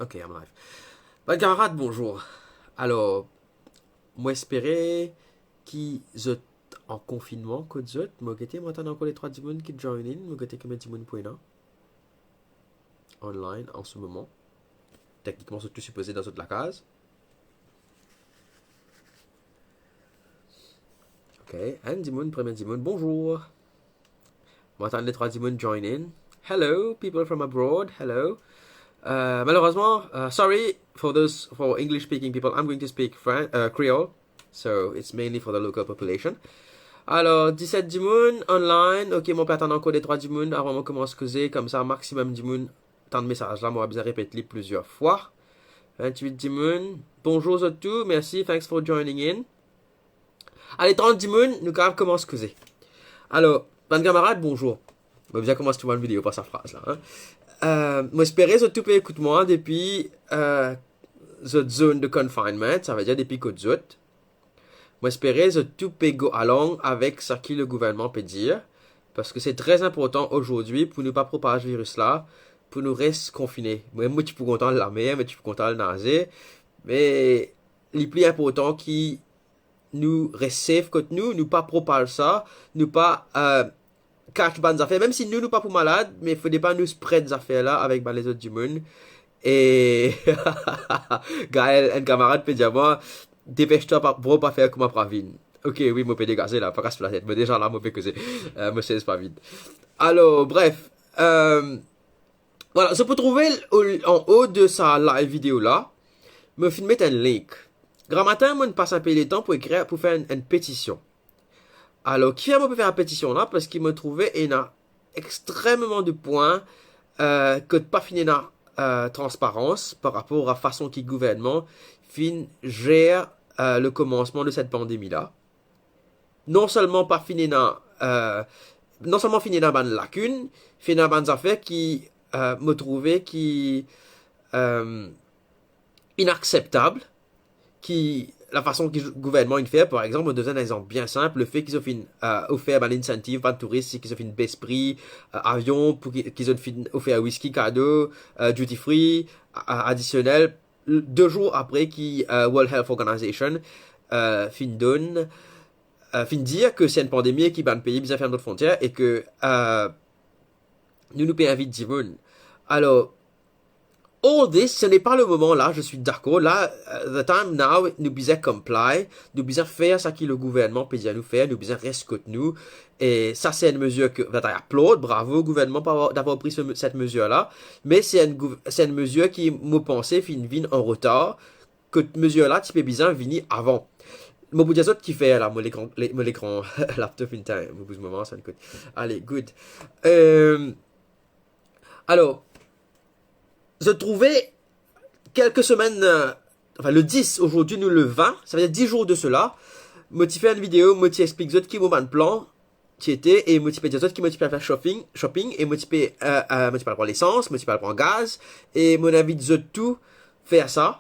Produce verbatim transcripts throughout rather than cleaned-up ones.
Ok, I'm live. Bann kamarad, bonzour. Alor, mo espere ki zot an konfinnman kot zot. Mo gete, mo atann ankor de trwa dimoun ki join in. Mo gete konbien dimoun pou ena online an se moman. Teknikman, zot tou sipoze dan zot lakaz. Ok, enn dimoun, premie dimoun, bonzour. Mo atann de trwa dimoun join in. Hello, people from abroad, hello. Euh, malerezman, euh, sorry for those, for English speaking people, I'm going to speak French, uh, Creole. So, it's mainly for the local population. Alor, diset dimoun online. Ok, mo pe atann ankor de trwa dimoun avan mo koumans koze, koumsa maximum dimoun tann mesaz la, mo pa bizin repet li plizier fwa. Vintwit dimoun. Bonzour zot tou, mersi, thanks for joining in. Ale, trant dimoun, nou kapav koumans koze. Alor, bann kamarad, bonzour. Mo bizin koumans tou bann video par sa fraz la, hein. Euh, mo espere zot tou pe ekout mwa depi, euh, zot zone de confinement, savedir depi kot zot. Mo espere zot tou pe go along avek seki le gouvernman pe dir, parski se tre inportan azordi pou nou pa propaz viris la, pou nou res konfine. Mwa, mo ti pou kontan al lamer, mo ti pou kontan al naze, me li pli inportan ki nou res safe kot nou, nou pa propaz sa, nou pa, euh, catch bann zafer, mem si nou, nou pa pou malad, me fode pa nou spread zafer la avek bann lezot dimoun. E Gaël, enn kamarad pe dir mwa, depes twa, pa, bro, pa fer kouma Pravin. Ok, wi, mo pe degaze la, pa kas latet, mo deza la, mo pe koze. Euh, mo sez Pravin. Alor, bref, euh, vwala, zot pou trouve l o-, anlor de sa live video la, mo finn met enn link. Gramatin, mo'nn pas inpe letan pou ekrir, pou fer enn, enn petision. Alor, kifer mo pe fer petision la? Parski mo trouve ena extrememan de pwin, euh, kot pa finn ena, euh, transparans par rapor a fason ki gouvernman finn zer, euh, le komansman de set pandemi la. Non selman pa finn ena, euh, non selman finn ena bann lakinn, finn ena bann zafer ki, euh, mo trouve ki, euh, inakseptab, ki lafason ki gouvernman inn fer, par exanp, mo donn enn exanp bien sinp, lefe ki zot finn, euh, ofer bann incentive bann touris, ki zot finn bes pri, euh, avion, pou ki, ki zot finn ofer wiski kado, euh, duty free, a-, adisionel, l-, de zour apre ki, euh, World Health Organization, euh, finn donn, euh, finn dir ke se enn pandemi e ki bann pei bizin ferm zot frontier e ke, euh, nou, nou pe invit dimoun. Alor, all this, ce n'est pas le moment là, je suis d'accord. Là, euh, the time now, nou bizin comply, nou bizin fer seki le gouvernman pe dir nou fer, nou bizin res kot nou. E sa, se enn mezir ke, that I applaud, bravo gouvernman par avoir, d'avoir pris ce, cette mesure-là. Me se enn gouv-, se enn mezir ki, mo panse, finn vinn an retar, kot mezir la ti pe bizin vini avan. Mo pou dir zot kifer la, mo lekran, le-, mo lekran laptop inn tagn, mo bouz mo mars enn kout. Ale, good. Euh, alor, zot trouve, kelke semenn, euh, anfin, le dis, azordi nou le vin, savedir dis zour de sela, mo ti fer enn video, mo ti explik zot ki mo bann plan ti ete, e mo ti pe dir zot ki mo ti pe al fer shopping, shopping, e mo ti pe, euh, euh, mo ti pe al pran lesans, mo ti pe al pran gaz, e mo invit zot tou fer sa.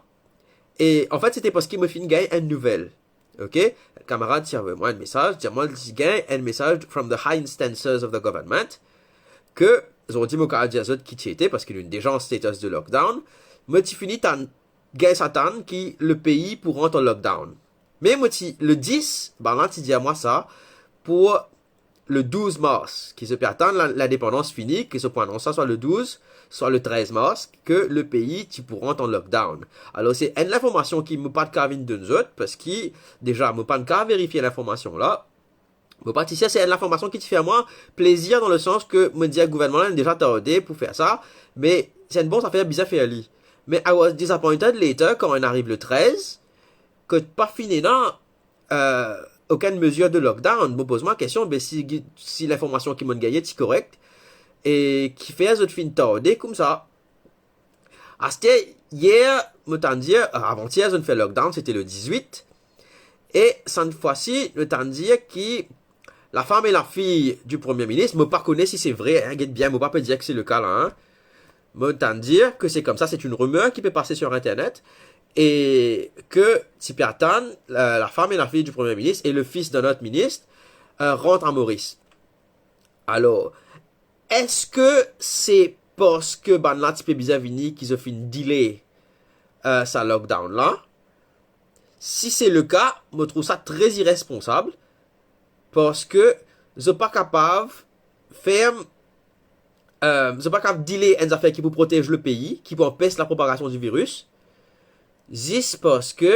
E anfet, se te parski mo finn gagn enn nouvel. Ok? Kamarad ti avoy mwa enn mesaz, dir mwa li ti gagn enn mesaz from the high instances of the government, ke, zordi mo kapav dir zot ki ti ete, parski nou deza an status de lockdown, mo ti fini tann, gagn sa tann ki le pei pou rant an lockdown. Me mo ti, le dis, bann la ti dir mwa sa, pou le douz mars, ki zot pe atann la, lindepandans fini, ki zot pou anons sa swa le douz, swa le trez mars, ke le pei ti pou rant an lockdown. Alor, se enn linformasion ki mo pa ti kapav vinn donn zot, parski deza, mo pa'nn kapav verifie linformasion la. Mo pa ti sir, se enn linformasion ki ti fer mwa plezir dan le sans ke mo dir gouvernman la inn deza tarde pou fer sa, me se enn bon zafer, bizin fer li. Me I was disappointed later, kan inn ariv le trez, kot pa finn ena, euh, okenn mezir de lockdown. Mo poz mwa kestion, be si, si linformasion ki mo'nn gagne ti korek, e kifer zot finn tarde koumsa? Aster, yer, mo tann dir, euh, avantier, zot inn fer lockdown, se te le dizwit. E sann fwa si, mo tann dir ki la femme et la fille du Premier ministre, mo pa kone si se vre, hein, get bien, mo pa pe dir ki se le ka la, hein. Mo tann dir ke se koumsa, c'est une rumeur qui peut passer sur Internet, e ke ti pe atann, la, la femme et la fille du Premier ministre et le fils d'un autre ministre, euh, rant a Moris. Alor, eski se parski bann la ti pe bizin vini ki zot finn delay eh, sa lockdown la. Si se le ka, mo trouv sa tre iresponsab, parski zot pa kapav fer, eh, zot pa kapav delay enn zafer ki pou protez lepei, ki pou anpes lapropagasyon di viris, zis parski,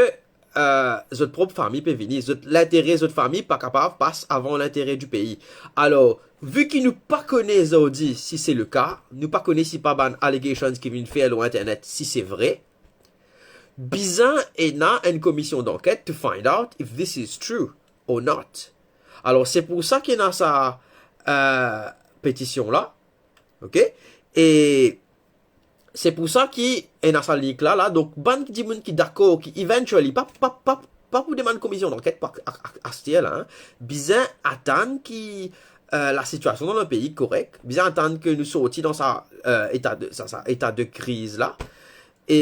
eh, zot prop fami pe vini, zot, lintere zot fami pa kapav pas avan lintere di pei. Alor, vi ki nou pa kone zordi si se le ka, nou pa kone si pa bann allegations ki vinn fer lor internet si se vre, bizin ena enn komision danket to find out if this is true or not. Alor, se pou sa ki ena sa, eh, petision la, ok? E se pou sa ki ena sa link la, la. Donk, bann dimoun ki dakor, ki eventually, pa, pa, pa, pa pou demann komision danket pa, a, a, aster la, hein. Bizin atann ki, eh, lasitiasion dan lepei korek. Bizin atann ki nou sorti dan sa, eh, eta de, sa, sa eta de kriz la. E,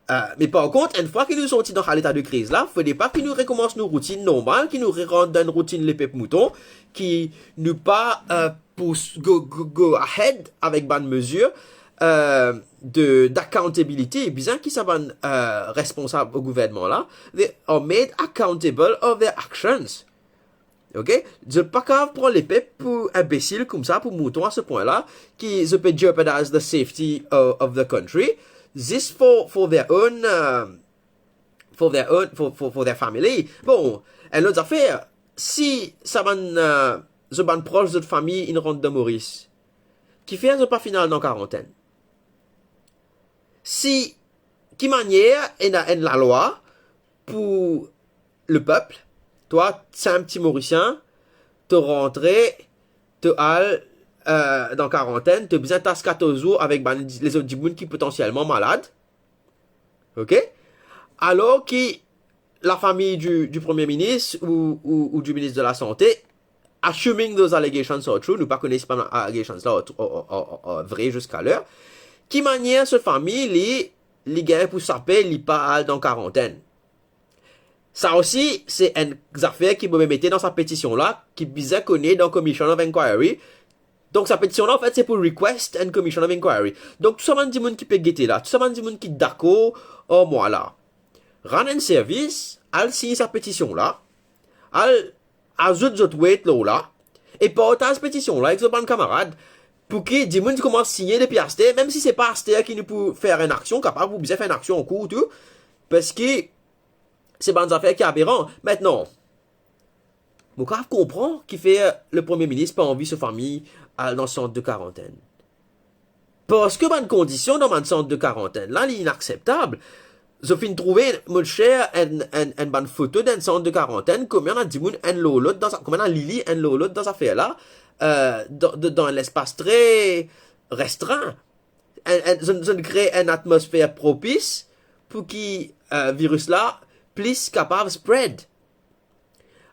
eh, me par kont, enn fwa ki nou sorti dan sa leta de kriz la, fode pa ki nou rekoumans nou routinn normal, ki nou rerant dan enn routinn lepep mouton, ki nou pa, eh, pou s-, go, go, go ahead avek bann mezir, eh, de, d'accountability. Bizin ki sa bann, eh, responsab o gouvernman la, they are made accountable of their actions. Ok? Zot pa kapav pran lepep pou inbesil koumsa, pou mouton a se pwin la, ki zot pe jeopardize the safety of, of the country, zis for, for their own, eh, for their own, for, for, for their family. Bon, enn lot zafer, si sa bann, eh, zot bann pros, zot fami, inn rant dan Moris, kifer zot pa finn al dan karantenn? Si, ki manier ena enn lalwa pou lepep, twa, sinp ti Morisien, to rantre, to al, eh, dan karantenn, to bizin tas katorz zour avek bann lezot dimoun ki potansielman malad, ok? Alor ki lafami di, di Premie Minis ou, ou, ou di Minis de Lasante, assuming those allegations are true, nou pa kone si bann allegations la ar, ar, ar, ar, ar vre ziska ler, ki manier so fami, li, li gagn pou sape, li pa al dan karantenn? Sa osi, se enn zafer ki mo pe mete dan sa petision la, ki bizin kone dan Commission of Inquiry. Donk, sa petision la, anfet, se pou request enn Commission of Inquiry. Donk, tou sa bann dimoun ki pe gete la, tou sa bann dimoun ki dakor ar mwa la, rann enn servis, al sign sa petision la, al azout zot weight lor la, e partaz petision la ek zot bann kamarad, pou ki dimoun ti koumans signe depi aster, mem si se pa aster ki nou pou fer enn aksion, kapav ou bizin fer enn aksion ankour tou, parski se bann zafer ki aberan. Aster, mo kapav konpran kifer le Premie Minis pa anvi so fami al dan sant de karantenn. Parski bann kondision dan bann sant de karantenn la, li inakseptab. Zot finn trouve, mo ti share enn, enn, enn bann foto dan enn sant de karantenn, konbien ena dimoun enn lor lot dan sa, konbien ena lili enn lor lot dan zafer la, eh, dan, dan, dan enn lespas tre restrin. Enn, enn, zot, zot kre enn atmosfer propis pou ki, eh, viris la plis kapav spread.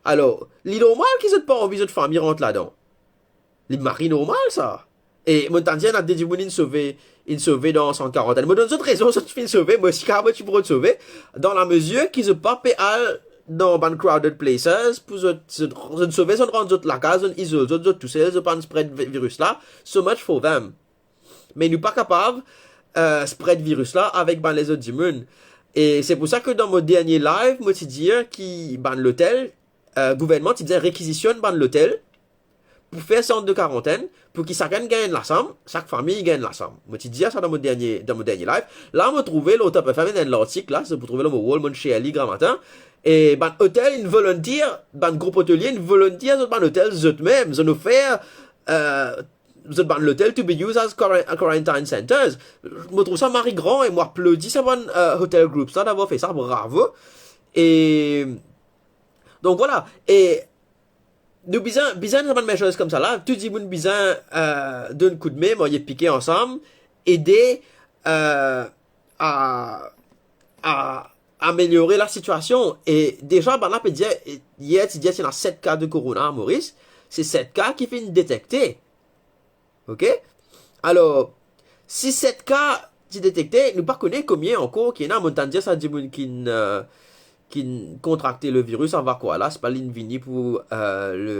Alor, li normal ki zot pa anvi zot fami rant ladan. Li mari normal sa. E mo tann dir ena de dimoun inn sove, inn sove dan sant karantenn. Mo donn zot rezon, zot finn sove, mo osi kapav mo ti pou rod sove, dan lamezir ki zot pa pe al dan bann crowded places, pou zot, zot, zot sove, zot rant zot lakaz, zot izol zot, zot tousel, zot pa spread vi-, viris la. So much for them. Me nou pa kapav, eh, spread viris la avek bann lezot dimoun. E se pou sa ke dan mo dernie live, mo ti dir ki bann lotel, eh, gouvernman ti bizin rekizisionn bann lotel pou fer sant de karantenn, pou ki sakenn gagn enn lasanm, sak fami gagn enn lasanm. Mo ti dir sa dan mo dernie, dan mo dernie live. La, mo trouve lor Top F M enn lartik la, zot pou trouve lor mo wall, mo share li gramatin. E bann otel inn volontir, bann group otelie inn volontir zot bann otel zot mem, zot inn ofer, eh, zot bann lotel to be used as quaren-, quarantine centers. Mo trouv sa mari gran e mo aplodi sa bann, eh, hotel groups la davwar fer sa, bravo. E donk, vwala. E nou bizin, bizin sa bann measures koumsa la, tou dimoun bizin, eh, donn koudme, marye pike ansam, ede, eh, a, a ameliore lasitiasion. E deza, bann la pe dir, yer ti dir ti ena set ka de korona a Moris, se set ka ki finn detekte. Ok? Alor, si set ka ti detekte, nou pa kone konbien ankor ki ena. Mo tann dir sa dimoun ki'nn, eh, ki'nn kontrakte le viris ava kwa la, se pa li'nn vini pou, eh, le,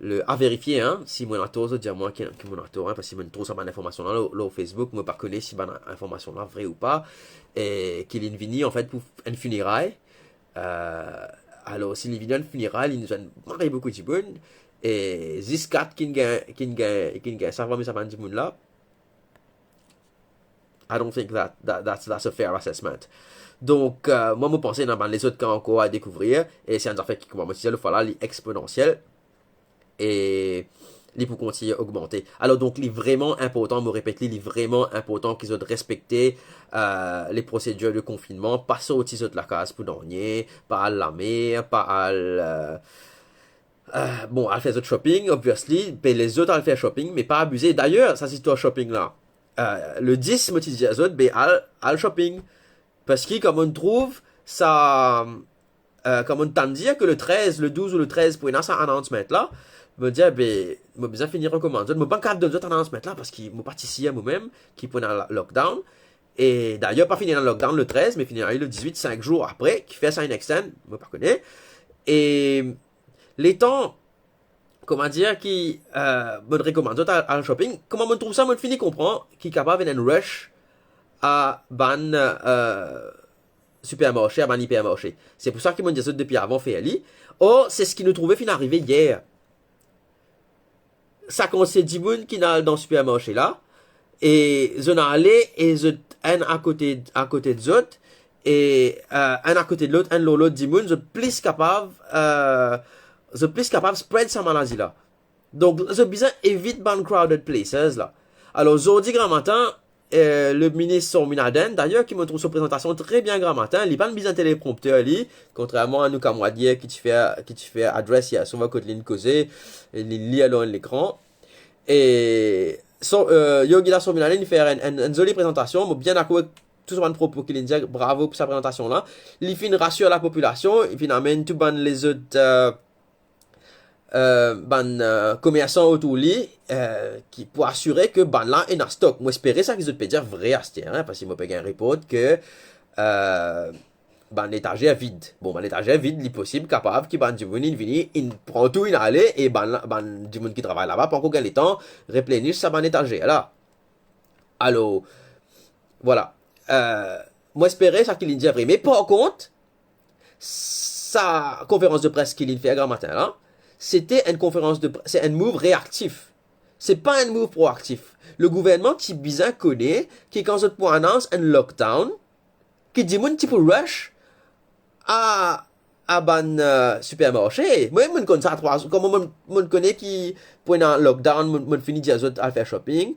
Le, a verifie, hein, si mo ena tor, zot dir mwa ki, ki mo ena tor, hein, parski mo trouv sa bann informasion la lor, lor Facebook, mo pa kone si bann informasion la vre ou pa, e ki linn vini, anfet, pou enn fineray. Euh, alor, si linn vini enn fineray, linn zwenn mari boukou dimoun, e zis kat ki'nn gagn, ki'nn gagn, ki'nn gagn sav parmi sa bann dimoun la. I don't think that, that that's, that's a fair assessment. Donk, euh, mwa, mo panse ena bann lezot ka ankor a dekouvrir, e se enn zafer ki, kouma mo ti dir lot fwa la, li exponansiel, e li pou kontigne ogmante. Alor, donk, li vreman inportan, mo repet li, li vreman inportan ki zot respekte, euh, le prosedir de konfinnman, pa sorti zot lakaz pou nanye, pa al lamer, pa al, euh, euh, bon, al fer zot shopping, obviously, pe les zot al fer shopping, me pa abize. Dayer, sa zistwar shopping la, euh, le dis, mo ti dir zot, be al, al shopping. Parski, kan mo trouv sa, euh, kan mo tann dir ke le trez, le douz ou le trez pou ena sa announcement la, mo dir, be, mo bizin fini rekomann zot. Mo pa kapav donn zot announcement la, parski mo pa ti sir momem ki pou ena la-, lockdown. E dayer, pa fini ena lockdown le trez, me fini ena le dizwit, sink zour apre, kifer sa inn extend, mo pa kone. E letan, kouma dir ki, euh, mo rekomann zot al, al shopping, kouma mo trouv sa, mo fini konpran ki kapav ena enn rush a bann, euh, sipermarse, a bann ipermarse. Se pou sa ki mo dir zot depi avan fer li. Or, se seki nou trouve finn arive yer. Sa kantite dimoun ki'nn al dan sipermarse la, e zot inn ale, e zot enn akote, akote de zot, e, euh, enn akote de lot, enn lor lot dimoun, zot plis kapav, euh, zot plis kapav spread sa maladi la. Donk, zot bizin evit bann crowded places la. Alor, zordi gramatin, euh, le minis Swaminathan, dayer, ki mo trouv so prezantasion tre bien gramatin, li pa'nn bizin teleprompter li, kontrerman a nou kamarad yer ki ti fer, ki ti fer adres yer swar kot linn koze, linn lir lor enn lekran. E so, euh, Yogiram Swaminathan, li fer enn, enn, enn zoli prezantasion, mo bien dakor ek tou so bann propo ki linn dir, bravo pou sa prezantasion la. Li finn rasir lapopilasion, li finn amenn tou bann lezot, euh, euh, bann, euh, komersan otour li, euh, ki pou asire ke bann la ena stok. Mo espere sa ki zot pe dir vre aster, hein, parski mo pe gagn report ke, euh, bann letazer vid. Bon, bann letazer vid, li posib, kapav ki bann dimoun inn vini, inn pran tou, inn ale, e bann la, bann dimoun ki travay laba pa ankor gagn letan replenish sa bann letazer la. Alor, vwala. Euh, mo espere sa ki linn dir vre. Me par kont, sa konferans de pres ki linn fer gramatin la, sete enn konferans de pre-, se enn move reaktif. Se pa enn move proaktif. Le gouvernman ti bizin kone ki kan zot pou announce enn lockdown, ki dimoun ti pou rush a, a bann, euh, sipermarse. Mwa, mo'nn konn sa trwa zour, kouma mo'nn, mo'nn kone ki pou ena lockdown, mo'nn, mo'nn fini dir zot al fer shopping.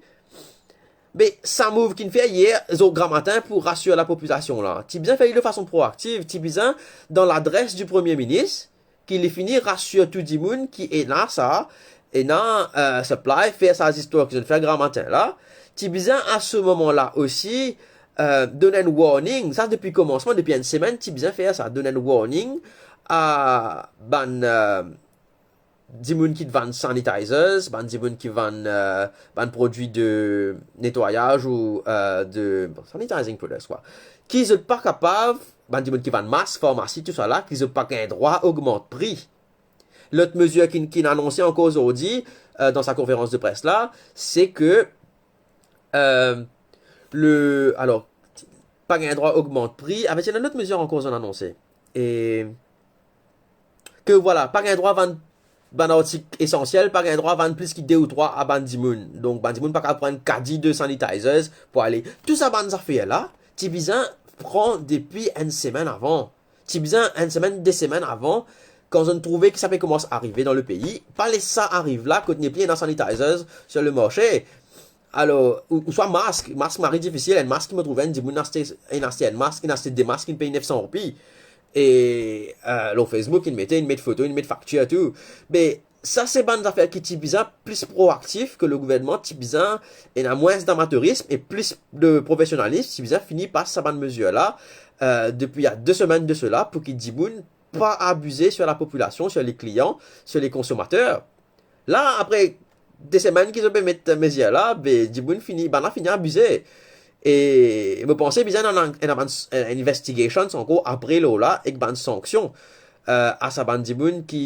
Me sa move ki'nn fer yer, zour gramatin pou rasir lapopilasion la, ti bizin fer li de fason proaktif, ti bizin dan ladres di Premie Minis, ki li fini rasir tou dimoun ki ena sa, ena, euh, supply, fer sa zistwar ki zot fer gramatin la. Ti bizin a se moman la osi, euh, donn enn warning, sa depi komansman, depi enn semenn, ti bizin fer sa, donn enn warning a bann, euh, dimoun ki vann sanitizers, bann dimoun ki vann, euh, bann prodwi de netwayaz ou, euh, de, bon, sanitizing products, kwa. Ki zot pa kapav, bann dimoun ki vann mask, farmasi, tousala, ki zot pa gagn drwa ogmant pri. Lot mezir ki, ki'nn anonse ankor zordi, euh, dan sa konferans de pres la, se ke, euh, le, alor, pa gagn drwa ogmant pri, avek ena lot mezir ankor zot anonse. E ke, vwala, pa gagn drwa vann bann artik esansiel, pa gagn drwa vann plis ki de ou trwa a bann dimoun. Donk, bann dimoun pa kapav pran kadi de sanitizers pou ale. Tou sa bann zafer la, ti bizin pran depi enn semenn avan. Ti bizin enn semenn, de semenn avan, kan zot trouve ki sa pe koumans arive dan lepei, pa les sa ariv la, kot nepli ena sanitizers sur le marse. Alor, ou, ouswa mask, mask mari difisil, enn mask ki mo trouve enn dimoun aste, inn aste enn mask, inn aste de mask, inn pey nef san roupi. E, euh, lor Facebook, inn mete, inn met foto, inn met faktir tou. Me sa se bann zafer ki ti bizin plis proaktif, ke le gouvernman ti bizin ena mwins damatorism e plis de profesionalism, ti bizin fini pas sa bann mezir la, euh, depi a de semenn de sela, pou ki dimoun pa abize sur lapopilasion, sur le klian, sur le konsomater. La, apre de semenn ki zot pe met mezir la, be, dimoun fini, bann la fini abize. E mo panse bizin ena, ena bann, ena investigation ankor apre lor la, ek bann sanksion, euh, a sa bann dimoun ki,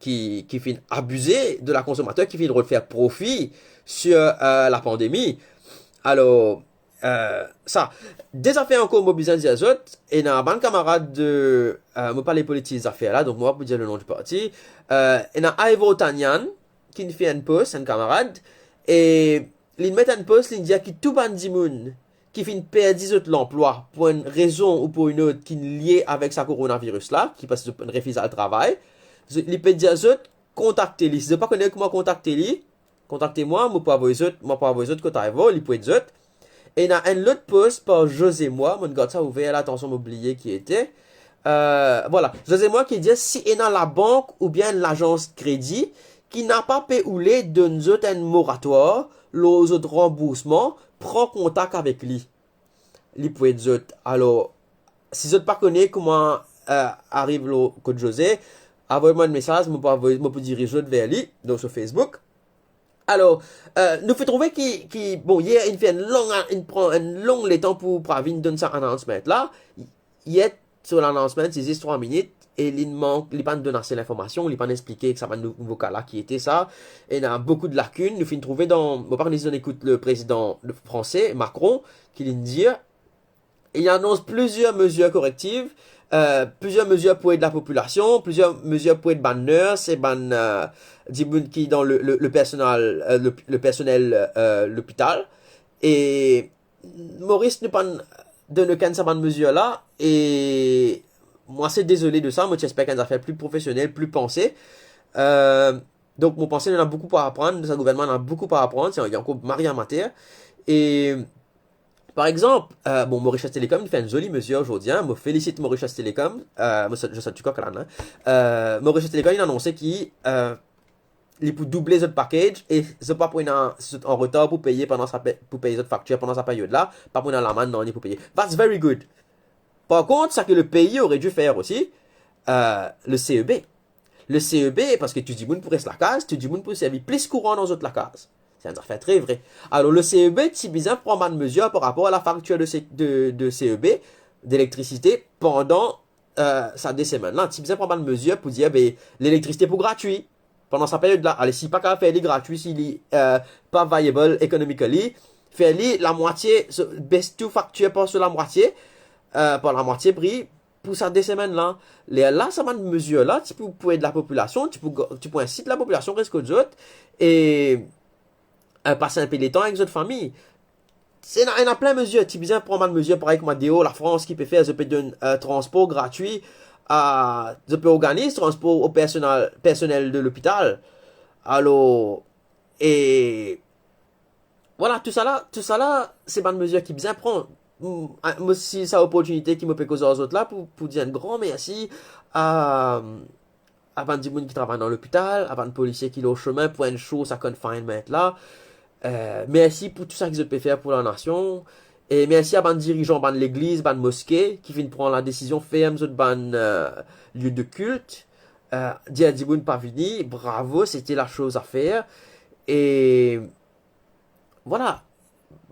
ki, ki finn abize de la konsomater, ki finn rod fer profi sir, eh, lapandemi. Alor, eh, sa, de zafer ankor mo bizin dir zot, ena bann kamarad de, eh, mo pa le politize zafer la, donk mo pa pou dir le nom du parti, eh, ena Ivor Tanyan, ki finn fer enn post, enn kamarad, e li met enn post, li dir ki tou bann dimoun ki finn perdi zot lanplwa pou enn rezon ou pou enn lot ki lie avek sa koronaviris la, ki parski zot refiz al travay, zot, li pe dir zot, kontakte li. Si zot pa kone kouma kontakte li, kontakte mwa, mo pou avoy zot, mo pou avoy zot kot Ivor, li pou ed zot. Ena enn lot post par José Moi, mo'nn gard sa ouver la, atansion, mo bliye ki ete. Eh, vwala, José Moi ki dir, si ena labank oubien enn lazans kredi ki napa pe oule donn zot enn moratwar lor zot ranboursman, pran kontak avek li. Li pou ed zot. Alor, si zot pa kone kouma, eh, ariv lor kot José, avoy mwa enn mesaz, mo pou avoy, mo pou diriz zot ver li, donk sur Facebook. Alor, eh, nou finn trouve ki, ki, bon, yer, inn fer enn long, inn pran enn long letan pou Pravin donn sa announcement la. Yer, so l'announcement, ti zis trwa minit, e li mank, li pa'nn donn ase linformasion, li pa'nn explike ki sa bann nou-, nouvo ka la ki ete sa. Ena boukou de lakinn, nou finn trouve dan, mo pa kone si zot inn ekout le prezidan franse, Macron, ki linn dir, il annonce plusieurs mesures correctives, eh, plusieurs mesures pou ed lapopilasion, plusieurs mesures pou ed bann nurse e bann, eh, dimoun ki dan le, le, le personal, eh, le, le personel, eh, lopital. E Moris, nou pa'nn donn okenn sa bann mezir la, e mo ase dezole de sa, mo ti esper enn zafer pli profesionel, pli panse. Eh, donk, mo panse nou ena boukou pou aprann, sa gouvernman ena boukou pou aprann, se, li ankor mari amater. E, par exanp, eh, bon, Mauritius Telecom, li fer enn zoli mezir azordi, hein, mo felisit Mauritius Telecom, eh, mo sot, mo sot dikok la, hein. Eh, Mauritius Telecom, li anonse ki, eh, li pou double zot package e zot pa pou ena, si zot an retar pou peye pandan sa pe-, pou peye zot faktir pandan sa peryod la, pa pou ena lamann nanye pou peye. That's very good. Par kont, sa ki le pei ore di fer osi, eh, le C E B. Le C E B, parski tou dimoun pou res lakaz, tou dimoun pou servi plis kouran dan zot lakaz. Se enn zafer tre vre. Alor, le C E B ti bizin pran bann mezir par rapor a la faktir de se-, de, de C E B, delektrisite, pandan, eh, sa de semenn la. Ti bizin pran bann mezir pou dir, be, lelektrisite pou gratwi pandan sa peryod la. Ale, si pa kapav fer li gratwi, si li, eh, pa viable economically, fer li lamwatie, so, bes tou faktir par so lamwatie, eh, par lamwatie pri pou sa de semenn la. Lerla, sa bann mezir la, ti pou, pou ed lapopilasion, ti pou, ti pou insit lapopilasion res kot zot, e, eh, pas inpe letan avek zot fami. Se ena, ena plin mezir, ti bizin pran bann mezir parey kouma deor Lafrans ki pe fer, zot pe donn, eh, transpor gratwi, a, zot pe organiz transpor o personel, personel de lopital. Alor, e, vwala, tousala, tousala, se bann mezir ki bizin pran. Mm, a, mo, si sa loportinite ki mo pe koz ar zot la, pou, pou dir enn gran mersi a, a bann dimoun ki travay dan lopital, a bann polisie ki lor sime pou ensure sa confinement la. Eh, mersi pou tou sa ki zot pe fer pou lanasion. E mersi a bann dirizan, bann legliz, bann moske ki finn pran ladesizion ferm zot bann, eh, lie de kilt. Eh, dir dimoun pa vini, bravo, sete la chose à faire. E vwala,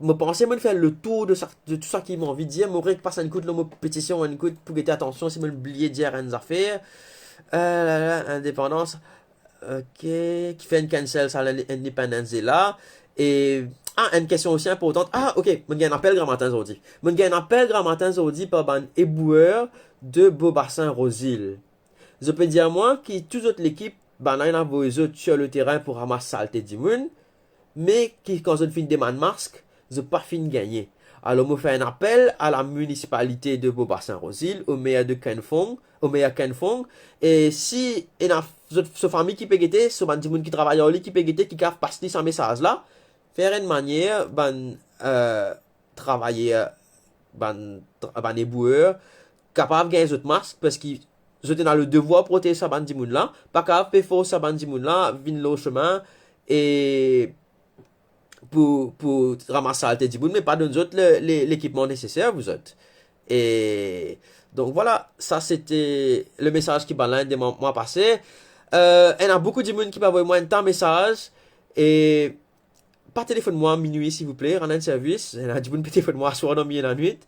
mo panse mo'nn fer le tour de sa, de tou sa ki mo anvi dir. Mo rek pas enn kout lor mo petision, enn kout pou gete, atansion si mo'nn bliye dir enn zafer. Eh, la, la, lindepandans, ok, ki fer enn cancel sa, l'inde-, Independence Day la. E, ah, enn kestion osi inportan. Ah, ok, mo'nn gagn enn apel gramatin zordi. Mo'nn gagn enn apel gramatin zordi par bann ebouer de Beau Bassin Rose Hill. Zot pe dir mwa ki tou zot lekip, bannla inn avoy zot sur le terin pou ramas salte dimoun, me ki kan zot finn demann mask, zot pa finn gagne. Alor, mo fer enn apel a la minisipalite de Beau Bassin Rose Hill, o mer de Ken Fong, o mer Ken Fong, e si ena zot, so fami ki pe gete, so bann dimoun ki travay ar li ki pe gete, ki kav pas li sa mesaz la, fer enn manier bann, eh, travayer, bann tra-, bann ebouer, kapav gagn zot mask, parski zot ena le devwar protez sa bann dimoun la, pa kapav pe fors sa bann dimoun la vinn lor sime e pou, pou ramas salte dimoun, me pa donn zot le, le, lekipman neseser pou zot. E donk, vwala, sa sete le mesaz ki bannla inn demann mwa pase. Eh, ena boukou dimoun ki pe avoy mwa enn ta mesaz, e pa telefonn mwa minwi, silvouple, rann enn servis. Ena dimoun pe telefonn mwa aswar dan milie lanwit.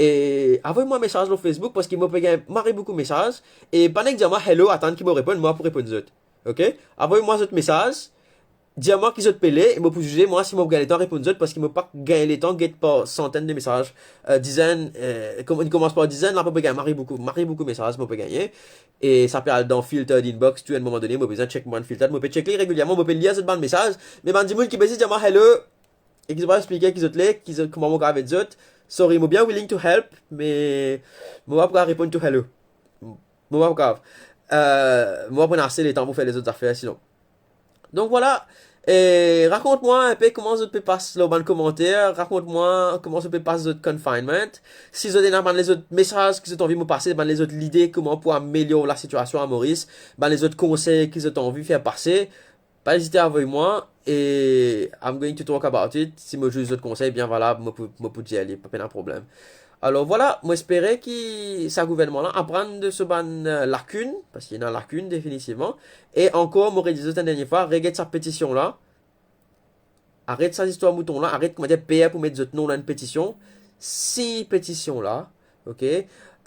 E avoy mwa mesaz lor Facebook, parski mo pe gagn mari boukou mesaz. E pa nek dir mwa hello, atann ki mo reponn, mwa pou reponn zot. Ok? Avoy mwa zot mesaz, dir mwa ki zot pe le, e mo pou zize mwa si mo pou gagn letan reponn zot, parski mo pa gagn letan get par santenn de mesaz. Euh, dizenn, euh, kom-, li koumans par dizenn, la mo pe gagn mari boukou, mari boukou mesaz mo pe gagne. E sa pe al dan filtered inbox, tou enn moman done, mo bizin check mo bann filtered, mo pe check li regilierman, mo pe lir zot bann mesaz, me bann dimoun ki pe zis dir mwa hello, e ki zot pa explike ki zot le, ki zot, kouma mo kav ed zot, sorry, mo bien willing to help, me mo pa pou kav reponn to hello. Mo pa pou kav. Euh, mo pa pou ena ase letan pou fer lezot zafer sinon. Donk vwala, e rakont mwa inpe kouma zot pe pas lor bann komanter, rakont mwa kouma zot pe pas zot confinement. Si zot ena bann lezot mesaz ki zot anvi mo pase, bann lezot lide kouma pou amelior lasitiasion a Moris, bann lezot konsey ki zot anvi fer pase, pa ezite avoy mwa, e I'm going to talk about it. Si mo zis zot konsey, bien vwala, mo pou, mo pou dir li, pa pena problem. Alor vwala, mo espere ki sa gouvernman la aprann de so bann, euh, lakinn, parski ena lakinn definitivman, e ankor, mo redir zot enn dernie fwa, reget sa petision la, aret sa zistwar mouton la, aret, koumadir, per pou met zot non dan enn petision, sign petision la, ok?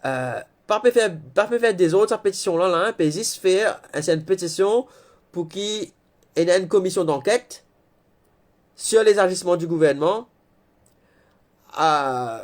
Euh, pa pe fer, pa pe fer dezord sa petision la, la, hein, pe zis fer enn, enn petision pou ki ena enn komision danket sur les agissements du gouvernement, euh,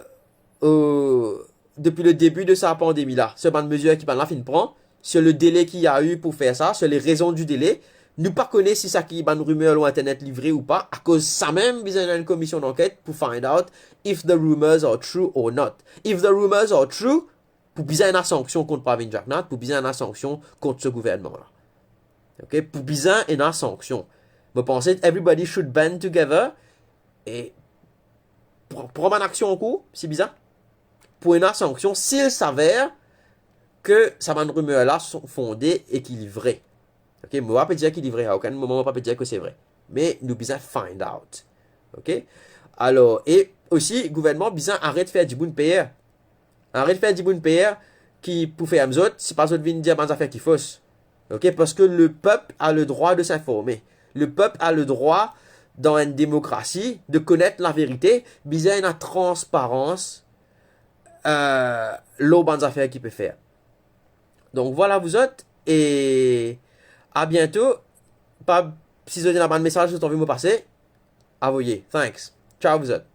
euh, depuis le début de sa pandémie la, sur bann mezir ki bann la finn pran, sur le délai qu'il y a eu pour faire ça, sur les raisons du délai. Nou pa kone si sa ki bann rimer lor internet li vre ou pa, akoz sa mem bizin enn komision danket pou find out if the rumors are true or not. If the rumors are true, pou bizin ena sanksion kont Pravind Jugnauth, pou bizin ena sanksion kont so gouvernman la. Ok, pou bizin ena sanksion. Mo panse everybody should band together e pran, pran bann aksion an kour, si bizin, pou ena sanksion, si il s'avère ke sa bann rimer la son fonde e ki li vre. Ok, mo pa pe dir ki li vre, a okenn moman mo pa pe dir ke se vre. Me nou bizin find out. Ok? Alor, e osi, gouvernman bizin aret fer dimoun per. Aret fer dimoun per ki pou ferm zot, si pa zot vinn dir bann zafer ki fos. Ok? Parski le peuple a le droit de s'informer. Le peuple a le droit, dans une démocratie, de connaître la vérité. Bizin ena transparans, euh, lor bann zafer ki pe fer. Donk vwala, vouzot, e a biento. Pa, si zot ena bann mesaz zot anvi mo pase, avoye. Thanks. Ciao, vouzot.